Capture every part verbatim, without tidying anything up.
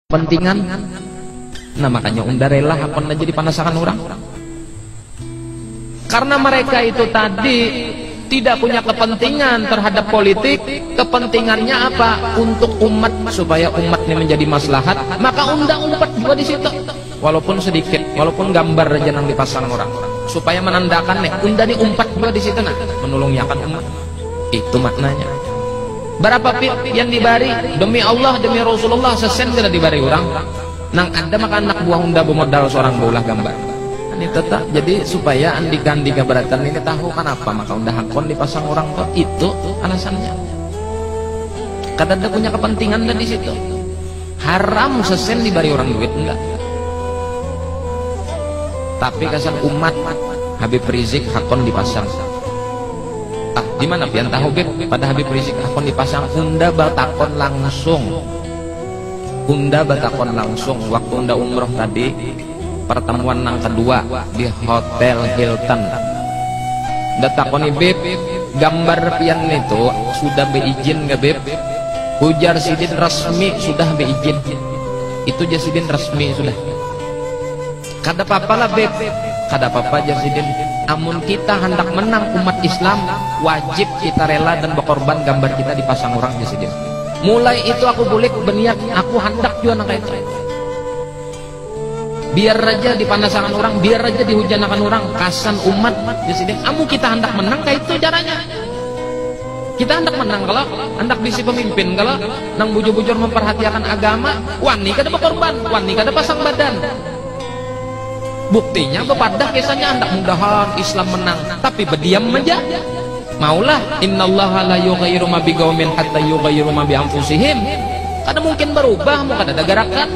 kepentingan. Nah, makanya unda rela hakun aja dipanasakan orang. Karena mereka itu tadi tidak punya kepentingan terhadap politik, kepentingannya apa? Untuk umat, supaya umat ini menjadi maslahat, maka unda umpat juga di situ. Walaupun sedikit, walaupun gambar aja nang dipasang orang, supaya menandakan nih, unda nih umpat juga di situ, nah, menulungiakan umat. Itu maknanya. Berapa pip yang dibari? Demi Allah, demi Rasulullah, sesen kada dibari orang. Nang ada maka anak buah unda bemodal seorang baulah gambar. Ini tetap jadi supaya andika-andika beratan ini tahu kenapa maka unda hakun dipasang orang tuh, itu alasannya. Kada ada punya kepentingan dah di situ. Haram sesen dibari orang duit, enggak. Tapi kasar umat, Habib Rizik hakun dipasang. Ah, di mana pian tahu, Bib? Pada Habib Rizik hakun dipasang, unda batakon langsung. Unda batakon langsung waktu unda umroh tadi, pertemuan nang kedua di Hotel Hilton. Unda takoni, Bib, gambar pian itu sudah beizin nggak, Bib? Ujar sidin, resmi sudah beizin. Itu jar sidin, resmi sudah. Kada papa lah, Bib. Kada papa, jar sidin. Amun kita handak menang umat Islam, wajib kita rela dan berkorban gambar kita dipasang orang, jar sidin. Mulai itu aku bulik berniat, aku handak jua nang kaitu. Biar aja dipanasakan orang, biar aja dihujanakan orang, kasan umat, jar sidin. Amun kita handak menang, kaitu caranya. Kita handak menang kalo, handak bisi pemimpin kalo, nang bujur-bujur memperhatiakan agama, wani kada berkorban, wani kada pasang badan. Buktinya bepadah kisahnya, handak mudahan Islam menang, tapi berdiam aja. Maulah, innallaha la yughayyiru ma biqaumin hatta yughayyiru ma bi anfusihim. Kada mungkin berubah mun kada ada gerakan.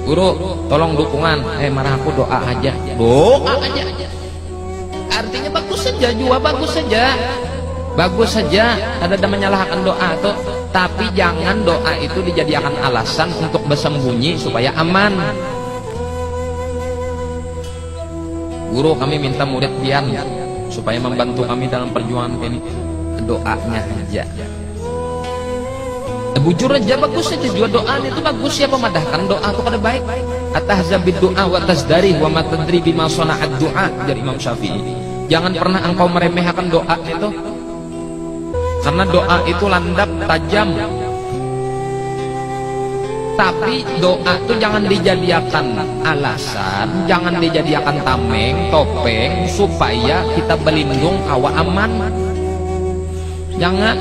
Guru, tolong dukungan. Eh, marah aku, doa aja. Doa aja. Artinya bagus saja, jua bagus saja. Bagus saja, kada ada menyalahkan doa tuh. Tapi jangan doa itu dijadikan alasan untuk bersembunyi supaya aman. Guru, kami minta murid pian supaya membantu kami dalam perjuangan ini. Doanya aja. Bujur aja, bagus aja jua doa itu, bagus ya pemadahkan doa itu kada baik. Atahzabid doa wa tazdari wa matadri bima sona'at doa, jar Imam Syafi'i. Jangan pernah engkau meremehkan doa itu, karena doa itu landap tajam. Tapi doa itu jangan dijadiakan alasan, jangan dijadiakan tameng, topeng supaya kita berlindung kawa aman. Jangan.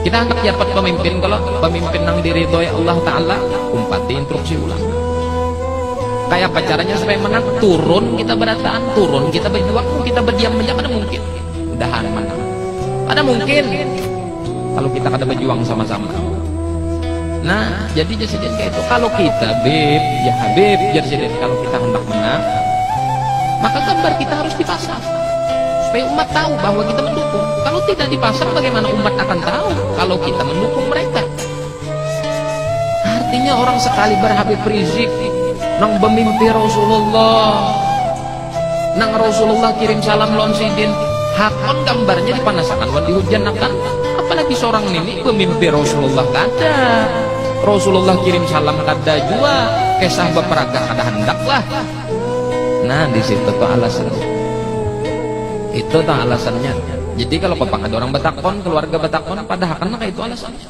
Kita handak dapat pemimpin, kalau pemimpin nang diridhoi Allah Ta'ala, umpati instruksi ulama. Kayak apa caranya supaya menang? Turun kita berataan, turun kita berjuang, kita berdiam aja kada mungkin. Mudahan menang. Kada mungkin kalau kita kada berjuang sama-sama. Nah, jadi jar sidin kayak itu. Kalau kita, Bib, ya Habib, jar sidin, kalau kita hendak menang, maka gambar kita harus dipasang supaya umat tahu bahwa kita mendukung. Kalau tidak dipasang, bagaimana umat akan tahu kalau kita mendukung mereka? Artinya orang sekali berhabib Rizik nang bermimpi Rasulullah, nang Rasulullah kirim salam lawan sidin, hakun gambarnya dipanasakan wan dihujanakan. Apalagi seorang nini bermimpi Rasulullah kada, Rasulullah kirim salam kada jua, kisah beperagah kada hendak lah. Nah, di situ tuh alasannya. Itu tuh alasannya. Jadi kalau papa ada orang batakon, keluarga batakon, padahakan lah kayak itu alasannya.